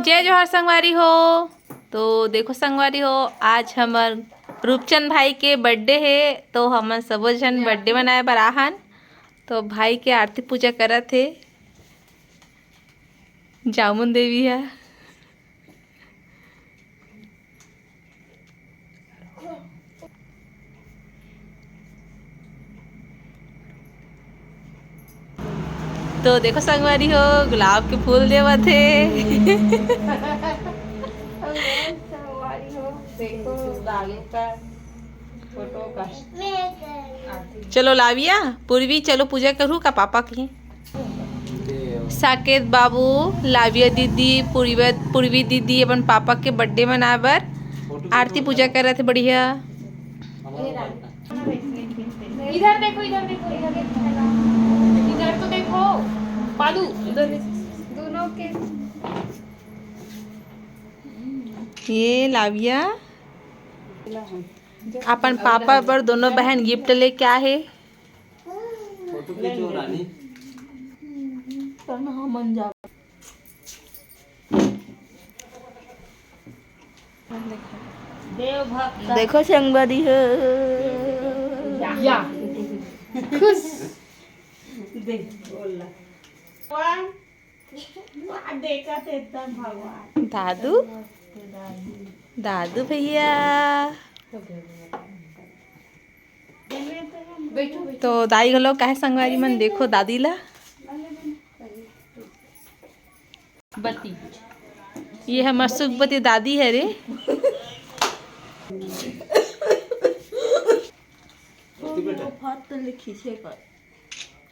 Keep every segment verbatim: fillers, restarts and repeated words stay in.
जय जोहार संगवारी हो। तो देखो संगवारी हो, आज हमर रूपचंद भाई के बर्थडे हे, तो हमन सबो झन बर्थडे मनाए बर आहन। तो भाई के आरती पूजा करत हे जामुन देवी ह। तो देखो संगवारी हो, गुलाब के फूल देवत हे। संगवारी हो, देखो लालू का फोटो का। चलो लाविया, पूर्वी, चलो पूजा करू का पापा के। साकेत बाबू, लाविया दीदी, पूर्वी, पूर्वी दीदी अपन पापा के बर्थडे मनाए बर आरती पूजा करत हे। बढ़िया। इधर देखो, इधर देखो, इधर देखो, इधर तो देखो, पादू, उधर देखो। दोनों के ये लाविया अपन पापा बर दोनों बहन गिफ्ट लेके आए हे। फोटो खींचो रानी। तनहा मन जा। देव भक्त। देखो संगवारी हो। या। खुश। देख, बोल ला। भगवान। देखा थे एकदम भगवान। दादू। दादू भैया। तो दाई घलो काहे संगवारी मन, देखो दादी ला। बत्ती। ये हमर सुखबती दादी हे रे।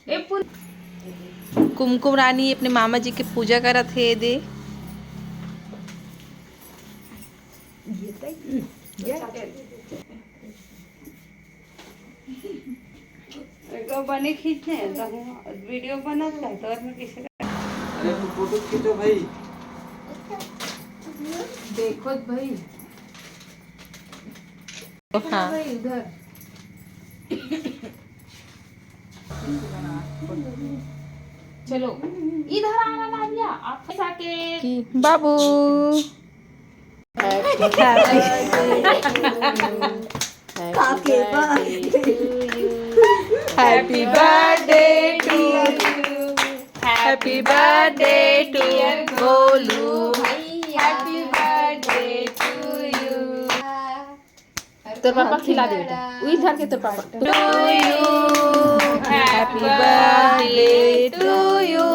ए पुन- कुमकुम रानी अपने मामा जी के पूजा करत हे दे। ये तो, ये। एगो बने खींचने, तो हम वीडियो बनत है, तो और में किसी का अरे, तो फोटो खींचो भाई। देखो भाई। हाँ। भाई, उधर। चलो, इधर आना, लाविया, आप पैसा के कि बाबू। Happy birthday to you. Happy birthday to you. Happy birthday to Golu. Happy birthday to you. तोर पापा खिला दे बेटा, उही धर के तोर papa. To you, happy birthday to you,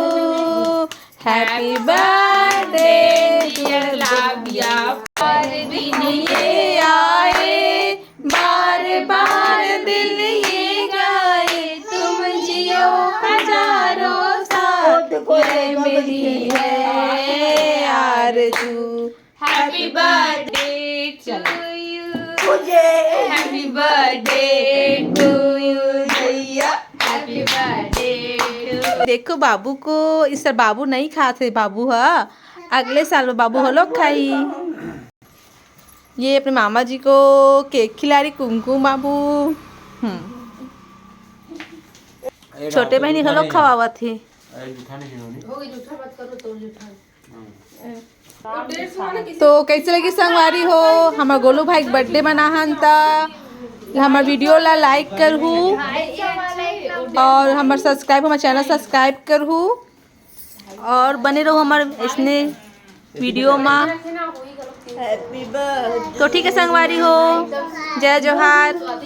happy birthday dear लाविया। हर दिन ये आए, बार बार दिल ये गाए, तुम जियो हजारों साल, ये मेरी है आरज़ू। Happy birthday to you। Happy birthday to you भैया। Happy birthday to देखो बाबू को, इस साल बाबू नहीं खात हे, बाबू ह अगले साल बाबू ह लोग खाई। ये अपने मामा जी को केक खिला रही कुमकुम बाबू। हम्म। छोटे बहनी ह लोग खवावत हे। अरे जूठा नहीं खिलानी। हो गई, जूठा मत करो, तो जूठा। तो कैसे लगी संगवारी हो हमर गोलू भाई के बर्थडे मनाहन त हमर वीडियो ला लाइक करहू और हमर सब्सक्राइब, हमर चैनल सब्सक्राइब करहू और बने रहू हमर इसने वीडियो मा। तो ठीक है संगवारी हो, जय जोहार।